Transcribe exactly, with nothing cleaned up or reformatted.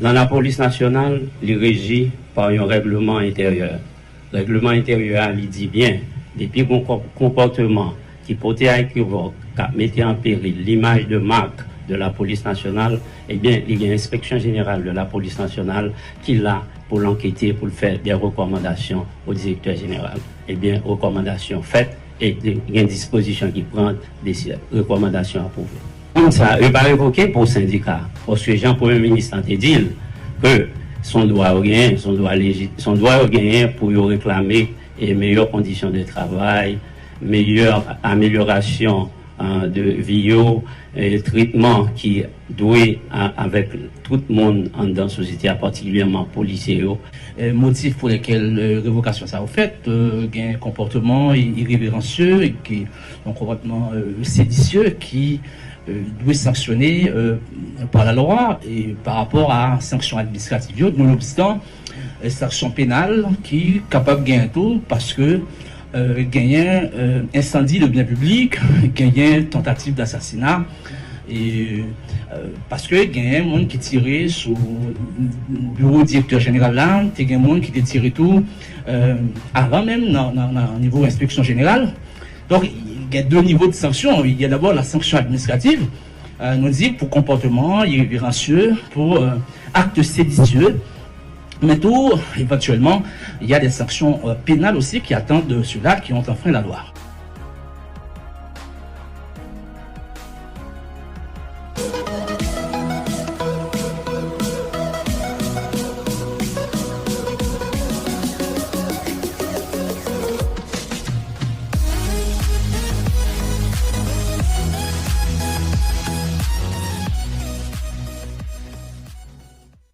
Nan lapolis nasyonal, li reji pa yon règleman enteryè. Règleman enteryè a, li di byen, depi gon konpòteman ki pote a ekivòk, k ap mete an peril limaj de mak de lapolis nasyonal, ebyen, li gen enspeksyon jeneral de lapolis nasyonal ki la pou l ankete, pou l fè de rekòmandasyon o direktè jeneral. Ebyen, rekòmandasyon fèt e gen dispozisyon ki pran, rekòmandasyon apwouve. Moun sa yo pa revoke pou sendika, paske jan premye minis lan te di l, ke se yon dwa yo genyen, se yon dwa leji, se yon dwa yo genyen pou yo reklame e meyè kondisyon de travay, meyè amelyorasyon de vi yo, tretman ki dwe avèk tout moun anndan sosyete a, patikilyèman polisye yo. Motif pou lèkèl revokasyon sa yo fèt, gen konpòteman ireveransye, yon konpòteman sedisye ki dwe sanksyone pa lalwa e pa rapò a sanksyon administrativ yo, nonobstan sanksyon penal ki kapab genyen tou, paske genyen ensandi de byen piblik, genyen tantativ dasasina, e paske genyen moun ki tire sou biwo direktè jeneral la, te gen moun ki te tire tou avan menm nan nivo enspeksyon jeneral. Donk, gen de nivo de sanksyon. Il y a d'abord la sanction administrative, nou di pou konpòteman ireveransye, pou acte séditieux, mais tout, éventuellement, il y a des sanctions pénales aussi qui attendent ceux-là qui ont enfreint la loi.